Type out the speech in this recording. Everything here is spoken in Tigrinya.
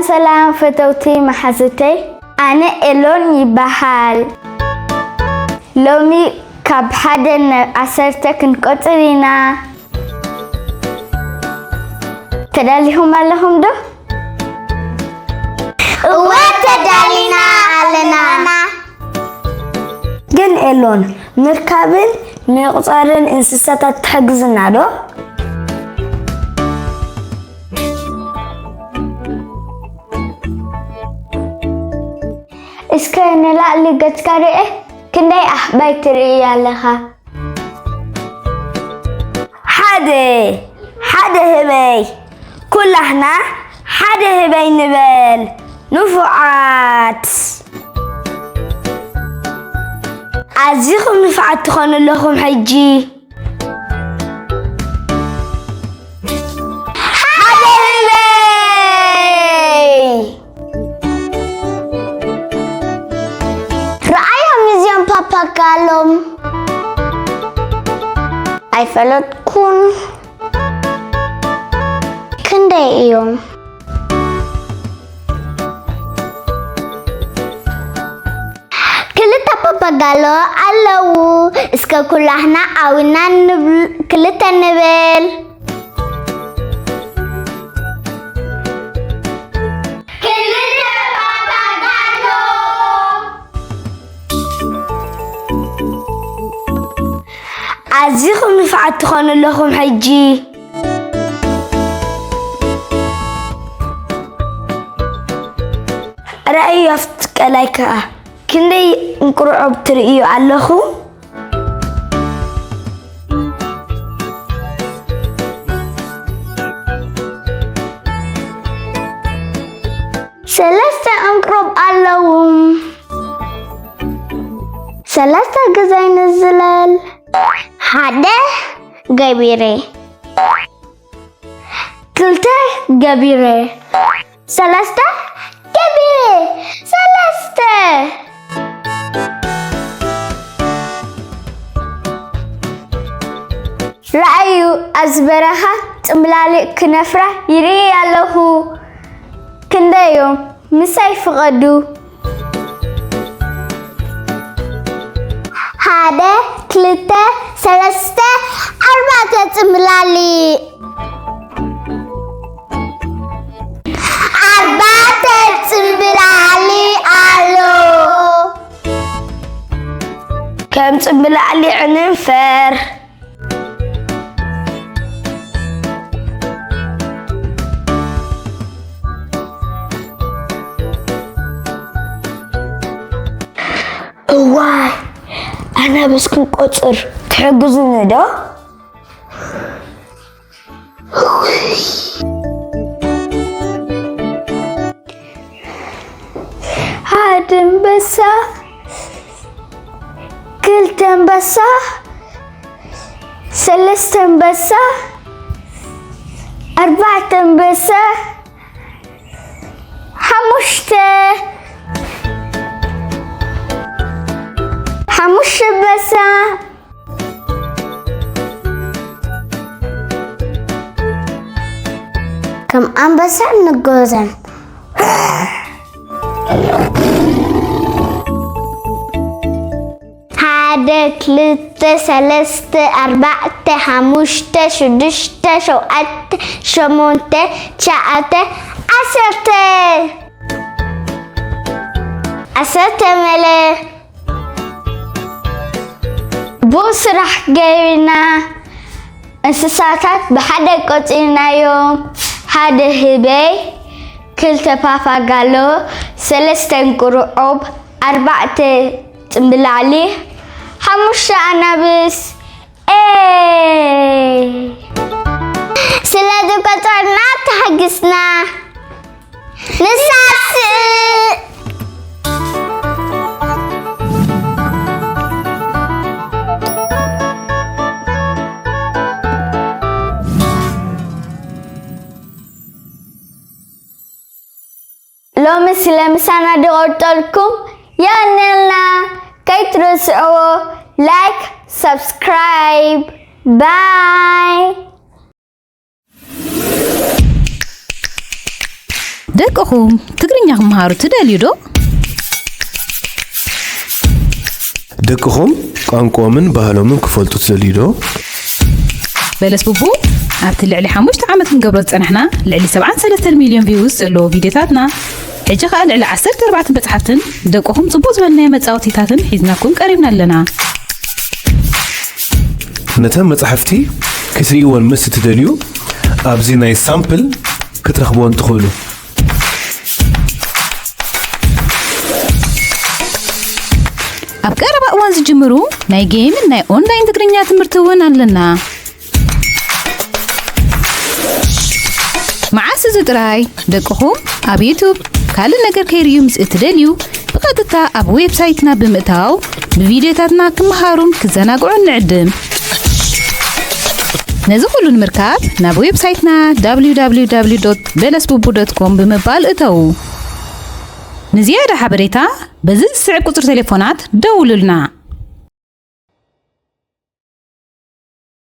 ሰላም ፈተውቲ መሓዙተይ፣ ኣነ ኤሎን ይበሃል። ሎሚ ካብ ሓደ ናብ ዓሰርተ ክንቆጽር ኢና። ተዳሊኹም ኣለኹም ዶ? እወ፣ ተዳሊና ኣለና። ግን ኤሎን፣ ምርካብን ምቁጻርን እንስሳታት ትሕግዝና ዶ? እስከ ንላዕሊ ገጽካ ርኤ፣ ክንደይ ኣህባይ ትርኢ ኣለኻ? ሓደ፣ ሓደ ህበይ። ኩላህና ሓደ ህበይ ንበል። ንፉዓት። ኣዚኹም ንፉዓት ትኾኑ ኣለኹም ሕጂ። ሓደ ህበይ! ረኣዮም እዚኦም ፓፓጋሎም። ኣይፈለጥኩን። ክንደይ እዮም? ክልተ ፓፓጋሎ ኣለዉ። እስከ ኩላህና ዓዊና ንብል-፣ ክልተ ንብል። ክልተ ፓፓጋሎ። ኣዚኹም ንፉዓት ትኾኑ ኣለኹም ሕጂ። ረኣዩ ኣብቲ ቀላይ ከኣ ክንደይ እንቁርዖብ ትርእዩ ኣለኹም? ሰለስተ ዕንቅሮብ ኣለዉ። ሰለስተ ግዜ ንዝለል። ሓደ ገቢረ። ክልተ ገቢረ። ሰለስተ ገቢረ። ሰለስተ። ረኣዩ፣ ኣብዚ በረኻ ጽምብላሊዕ ክነፍራ ይርኢ ኣለኹ። ክንደይ እዮም? ምሳይ ፍቐዱ። ሓደ፣ ክልተ፣ ሰለስተ፣ ኣርባዕተ ጽምብላሊዕ። ኣርባዕተ ጽምብላሊዕ ኣሎ። ከም ጽምብላሊዕ ንንፈር። እዋይ፣ ኣናብስ ክንቆጽር ትሕግዙኒ ዶ? ሓደ ኣንበሳ፣ ክልተ ኣንበሳ፣ ሰለስተ ኣንበሳ፣ ኣርባዕተ ኣንበሳ፣ ሓሙሽተ፣ ሓሙሽተ ኣንበሳ። ከም ኣንበሳ ንጎዘም። ሓደ፣ ክልተ፣ ሰለስተ፣ ኣርባዕተ፣ ሓሙሽተ፣ ሽዱሽተ፣ ሸውዓተ፣ ሸሞንተ፣ ትሽዓተ፣ ዓሰርተ። ዓሰርተ መለ። ብኡ ስራሕ ገይርና እንስሳታት ብሓደ ቆጺርናዮም። ሓደ ህበይ፣ ክልተ ፓፓጋሎ፣ ሰለስተ እንቁርዖብ፣ ኣርባዕተ ጽምብላዕሊ፣ ሓሙሽተ ኣናብስ። ኤ! ስለ ዝቆጸርና ተሓጊስና። ንሳስእ። ሎሚ ስለ ምሳና ዝቆርጠልኩም የቐንየልና። ከይትረስዕዎ ላይክ፣ ሰብስክራይብ። ባይ። ደቅኹም ትግርኛ ክመሃሩ ትደልዩ ዶ? ደቅኹም ቋንቋኦምን ባህሎምን ክፈልጡ ትደልዩ ዶ? በለስ ቡቡ ኣብቲ ልዕሊ ሓሙሽተ ዓመት ክንገብሮ ዝጸናሕና ልዕሊ ሰብዓን ሰለስተን ሚልዮን ቪውስ ዘለዎ ቪድዮታትና፣ ሕጂ ኸኣ ልዕሊ ዓሰርተ ኣርባዕተ መጽሓፍትን ደቅኹም ጽቡቕ ዝበልናዮ መጻወቲታትን ሒዝናኩም ቀሪብና ኣለና። ነተን መጻሕፍቲ ክትርእይወን ምስ እትደልዩ ኣብዚ ናይ ሳምፕል ክትረኽብወን ትኽእሉ። ኣብ ቀረባ እዋን ዝጅምሩ ናይ ጌምን ናይ ኦንላይን ትግርኛ ትምህርቲ እውን ኣለና። መዓስ እዚ ጥራይ ደቅኹም ኣብ ዩቱብ ካልእ ነገር ከይርእዩ ምስ እትደልዩ ብቐጥታ ኣብ ዌብሳይትና ብምእታው ብቪድዮታትና ክመሃሩን ክዘናግዑን ንዕድም። ነዚ ኩሉ ንምርካብ ናብ ዌብሳይትና www በለስቡቡ ኮም ብምባል እተዉ። ንዝያዳ ሓበሬታ በዚ ዝስዕብ ቁጽሪ ቴሌፎናት ደውሉልና።